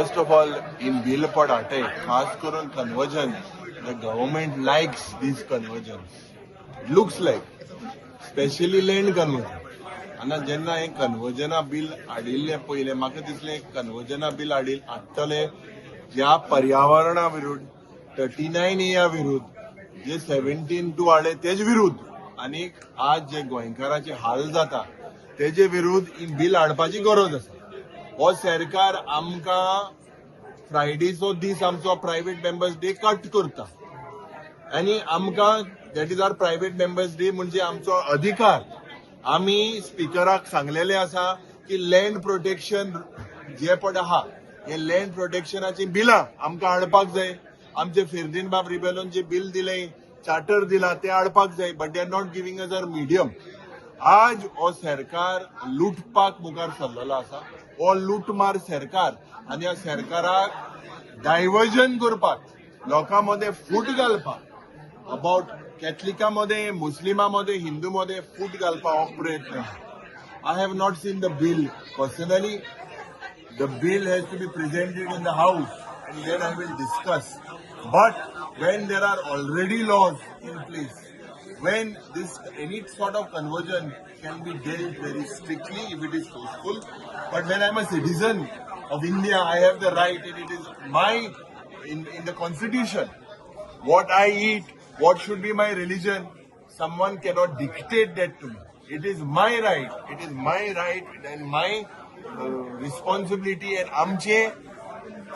First of all, in bill पड हाडटाय, खास करून conversion, the government likes these conversion, looks like, specially land conversion. आनी जेन्ना हें कन्वर्जना बील हाडिल्लें पयलें, म्हाका दिसलें कन्वर्जना बील हाडटले ज्या पर्यावरणा विरुद्ध, 39 ए विरुद्ध, जे 17(2) हाडले तेजे विरुद्ध आनी आज जे गोंयकाराचे हाल जाता तेजे विरुद्ध ही बील हाडपाची गरज आसा. हो सरकार आमकां फ्रायडेचो दीस, आमचो प्रायव्हेट मेंबर्स डे कट करता आनी आमकां, that is our private members day, म्हणजे आमचो अधिकार. आमी स्पिकराक सांगलेले आसा की लँड प्रोटेक्शन जे पड आहा, हे लँड प्रोटेक्शनाची बिलां आमकां हाडपाक जाय. आमचे फेर्दीन बाब रिबेलोन जे बिल दिले, चार्टर दिला, ते हाडपाक जाय, but they are not giving us our medium. आज हो सरकार लुटपाक मुखार सरलेलो आसा. हो लुटमार सरकार आनी ह्या सरकाराक डायवर्जन करपाक, लोकां मदें फूट घालपाक, अबाउट कॅथलिका मदें, मुस्लिमा मदें, हिंदू मदें फूट घालपाक हो प्रयत्न. I have not seen the bill personally. The bill has to be presented in the house and then I will discuss. But when there are already laws in place, when this any sort of conversion can be dealt very strictly if it is forceful. But when I'm a citizen of India, I have the right and it is my in the constitution. What I eat, what should be my religion, someone cannot dictate that to me. It is my right. It is my right and my responsibility and आमचे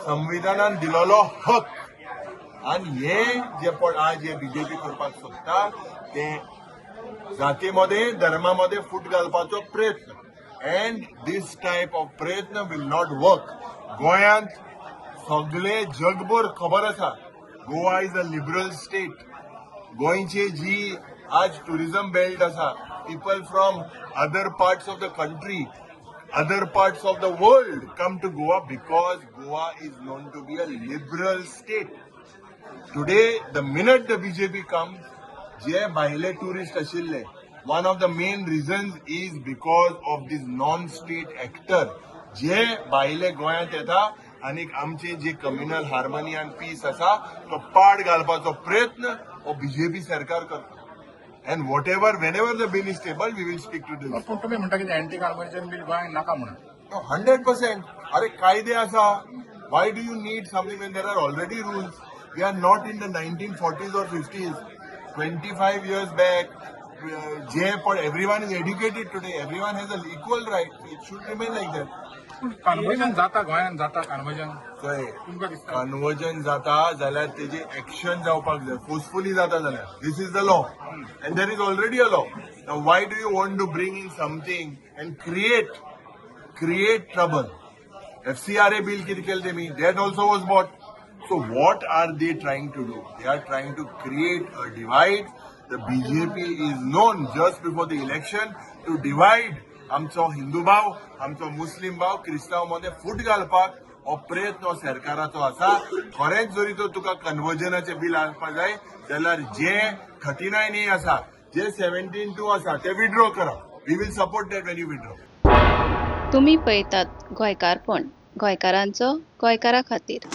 संविधानान दिलेलो हक. आणि हे जे पण आज हे BJP करपाक सोदता ते जातीमध्ये, धर्मामध्ये फूट घालपाचो प्रयत्न, and this type of प्रयत्न will not work. गोंयांत सगळे जगभर खबर आसा, Goa is a liberal state. गोंयची जी आज टुरिझम बेल्ट आसा, people from other parts of the country, other parts of the world come to Goa because Goa is known to be a liberal state. Today, the minute the BJP comes, जे भायले tourist आशिल्ले, one of the main reasons is because of this non state actor जे भायले गोंयांत येता आनी आमचे जे communal harmony आनी piece आसा तो पाड घालपाचो प्रयत्न हो बीजेपी सरकार करता. And whatever, whenever the bill is tabled, we will speak to this. पूण तुमी म्हणटा की अँटी कन्वर्जन बील गोंयांत नाका म्हणून. 100%. अरे, कायदे आसा. Why do you need something when there are already rules? We are not in the 1940s or 50s, 25 years back. जे पण everyone is educated today, everyone has a equal right. It should remain like that. पूण conversion जाता गोंयांत, जाता conversion? चोय, तुमकां दिसता? Conversion जाता जाल्यार तेजे एक्शन जावपाक जाय. फोर्सफुली जाता जाल्यार, this is the law and there is already a law. Why do you want to bring in something and create trouble? FCRA bill कितें केलें तेमी? That also was bought. So what are they trying to do? They are trying to create a divide. The BJP is known just before the election to divide आमचो हिंदू भाव, आमचो मुस्लीम भाव, क्रिस्तांव मध्ये फूट घालपाक हो प्रयत्न हो सरकाराचो आसा. खरेंच जरी तर तुका कन्वर्जनाचे बील हाडपाक जाय जाल्यार जे 39 ए आसा, जे 17(2) आसा, ते विड्रॉ करा. We will support that when you withdraw. तुम्ही पळयतात गोंयकारपण, गोंयकारांचो गोंयकारा खातीर.